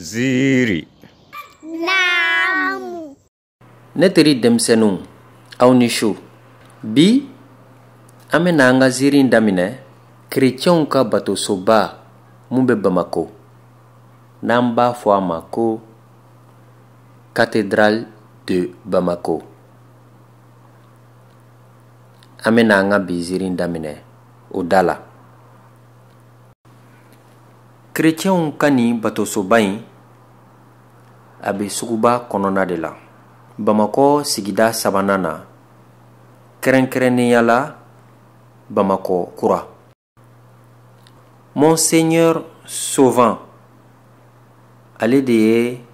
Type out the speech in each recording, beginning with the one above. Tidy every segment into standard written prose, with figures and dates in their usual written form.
Ziiri. Naamu. Ne teri denmisɛnninw, aw ni su. Bi, an bɛna an ka ziiri in daminɛ kerecɛnw ka batosoba mun bɛ Bamako, n'an b'a fɔ a ma ko Cathédrale de Bamako. An bɛna an ka bi ziiri in daminɛ o da la. Kerecɛnw ka nin batosoba in, a bɛ suguba kɔnɔna de la, Bamakɔ sigida sabanan na, kɛrɛnkɛrɛnnenya la Bamakɔ kura. Monseigneur Sauvant, ale de ye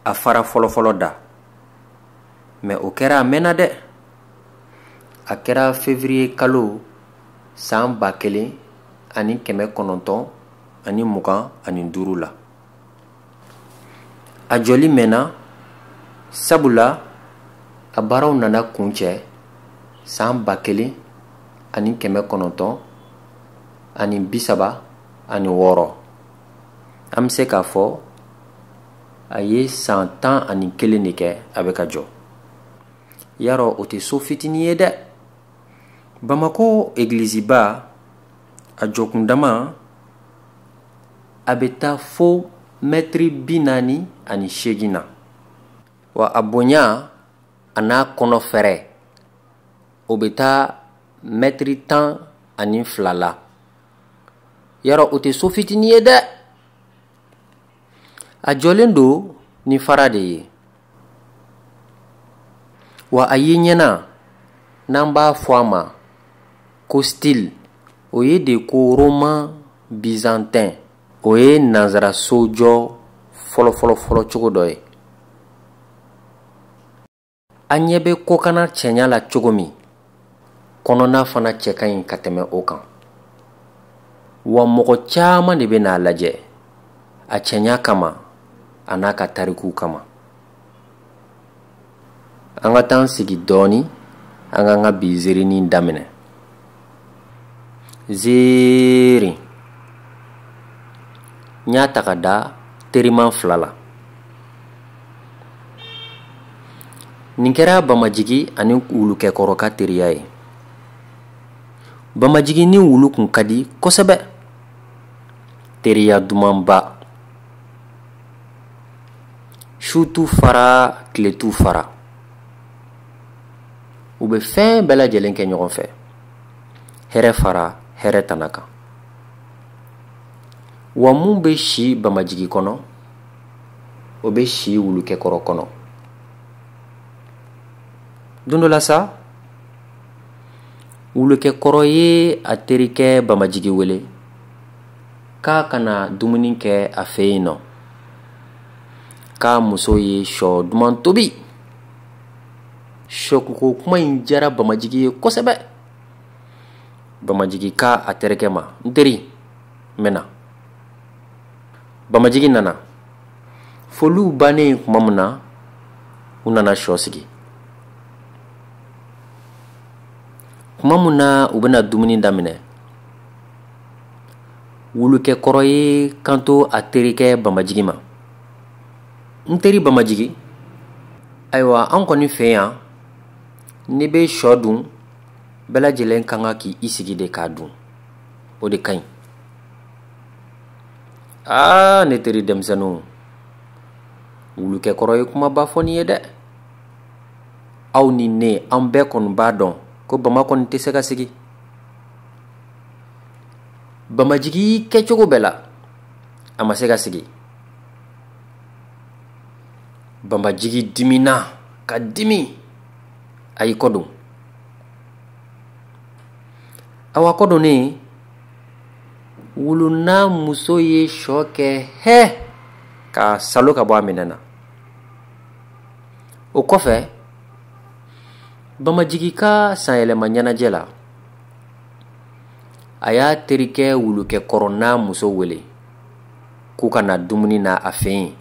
a fara fɔlɔfɔlɔ da. Mais o kɛra a mɛnna dɛ. A kɛra février kalo san 1925 la. A jɔli mɛnna, sabula a baaraw nana kuncɛ san 1936. An bɛ se k'a fɔ a ye san 11 de kɛ a bɛ ka jɔ. Yarɔ, o tɛ so fitinin ye dɛ. Bamakɔ egiliziba, a jɔkundama, a bɛ taa fo mɛtiri 48 na. Wa a bonya a n'a kɔnɔ fɛrɛ, o bɛ taa mɛtiri 12 la. Yarɔ, o tɛ so fitinin ye dɛ. A jɔlen don ni fara de ye. Wa a ye ɲɛna, n'an b'a fɔ a ma ko style, o ye de ko roman byzantin, o ye nansara sojɔ fɔlɔfɔlɔfɔlɔ cogo dɔ ye. An ɲɛ bɛ kɔkanna cɛɲa la cogo min, kɔnɔna fana cɛ ka ɲi ka tɛmɛ o kan. Wa mɔgɔ caman de bɛ n'a lajɛ a cɛɲa kama a n'a ka tarikuw kama. An ka taa an sigi dɔɔni, an k'an ka bi ziirinin daminɛ. Ziiri. N y'a ta ka da teriman fila la. Nin kɛra Bamajigi ani wulukɛkɔrɔ ka teriya ye. Bamajigi ni wulu kun ka di kosɛbɛ. Teriya dumanba. Su t'u fara, tile t'u fara. U bɛ fɛn bɛɛ lajɛlen kɛ ɲɔgɔn fɛ. Hɛrɛ fara hɛrɛ tana kan. Wa mun bɛ si Bamajigi kɔnɔ, o bɛ si wulukɛkɔrɔ kɔnɔ. Don dɔ la sa, wulukɛkɔrɔ ye a terikɛ Bamajigi wele k'a ka na dumuni kɛ a fɛ yen nɔ. K'a muso ye sɔ duman tobi. Sɔko kuma in diyara Bamajigi ye kosɛbɛ. Bamajigi k'a a terikɛ ma, n teri, n bɛ na. Bamajigi nana. Foliw bannen tuma min na, u nana sɔ sigi. Tuma min na u bɛna dumuni daminɛ, wulukɛkɔrɔ ye kanto a terikɛ Bamajigi ma. N teri Bamajigi, ayiwa an kɔni fɛ yan, n'i bɛ sɔ dun, bɛɛ lajɛlen ka kan k'i sigi de k'a dun. O de ka ɲi. Aa, ne teri denmisɛnninw, wulukɛkɔrɔ ye kumaba fɔ nin ye dɛ. Aw ni ne, an bɛɛ kɔni b'a dɔn ko Bama kɔni tɛ se ka sigi. Bamajigi kɛcogo bɛɛ la, a ma se ka sigi. Bamajigi dimina ka dimi, a y'i kɔ don. Awa kɔ donnen, wulu n'a muso ye sɔ kɛ hɛ k'a salo ka bɔ a minɛ na. O kɔfɛ, Bamajigi ka sanyɛlɛma ɲɛnajɛ la, a y'a terikɛ wulukɛkɔrɔ n'a muso wele k'u ka na dumuni na a fɛ yen,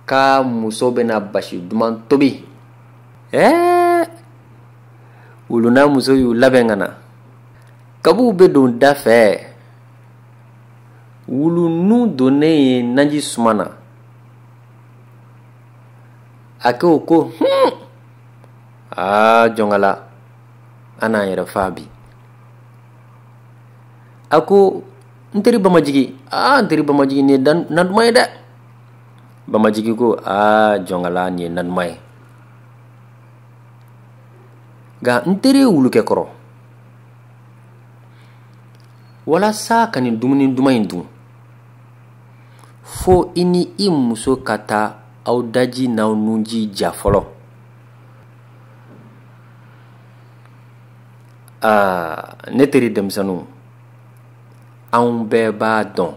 k'a muso bɛna basi duman tobi. Ɛɛ, wulu n'a muso y'u labɛn ka na. Kabuw bɛ don da fɛ, Wulu nun donnen ye naji suma na, a ko ko aa jɔnkala, an n'an yɛrɛ fa bi. A ko n teri Bamajigi, aa n teri Bamajigi, nin ye na duman ye dɛ. Bamajigi ko aa jɔnkala, nin ye na duman ye. Nka n teri wulukɛ kɔrɔ, walasa ka nin dumuni duman in dun, fo i ni i muso ka taa aw daji n'aw nunji ja fɔlɔ. Aa ne teri denmisɛnninw, anw bɛɛ b'a dɔn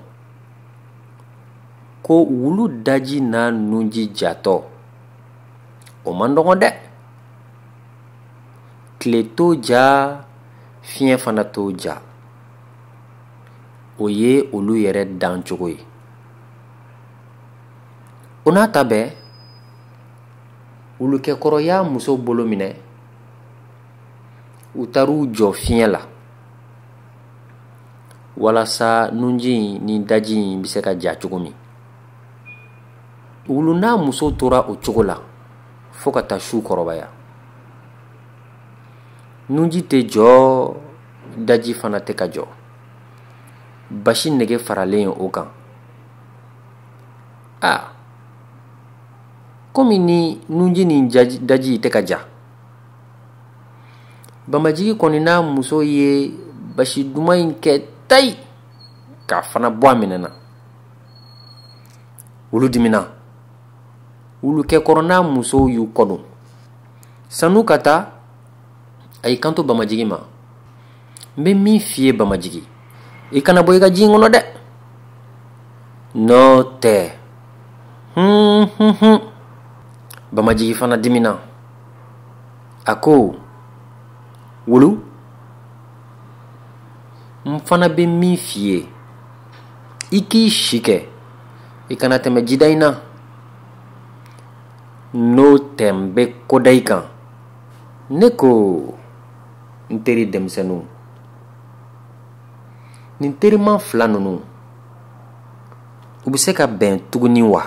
ko wulu daji n'a nunji jatɔ, o man dɔgɔn dɛ. Tile t'o ja, fiɲɛ fana t'o ja. O ye olu yɛrɛ dancogo ye. O n'a ta bɛɛ, wulukɛkɔrɔ y'a muso bolo minɛ, u taar'u jɔ fiɲɛ la walasa nunji in ni daji in bɛ se ka ja cogo min. Wulu n'a muso tora o cogo la fo ka taa su kɔrɔbaya. Nunji tɛ jɔ, daji fana tɛ ka jɔ. Basi nege faralen o kan. Aa, komi ni nunji ni daji tɛ ka ja, Bamajigi kɔni n'a muso ye basi duman in kɛ tayi k'a fana bɔ a minɛ na. Wulu dimina. Wulukɛkɔrɔ n'a muso y'u kɔdon. Sanu ka taa, a y'i kanto Bamajigi ma, n bɛ min f'i ye Bamajigi, i kana bɔ i ka ji in kɔnɔ dɛ. N'o tɛ, Bamajigi fana dimina. A ko wulu, n fana bɛ min f'i ye, i k'i si kɛ, i kana tɛmɛ jida in na. N'o tɛ, n bɛ ko da i kan. Ne ko n teri denmisɛnninw, nin teriman fila ninnu, u bɛ se ka bɛn tuguni wa?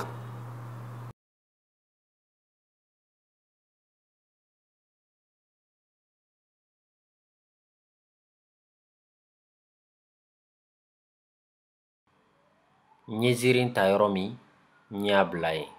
N ye ziiri ta yɔrɔ min, n y'a bila yen.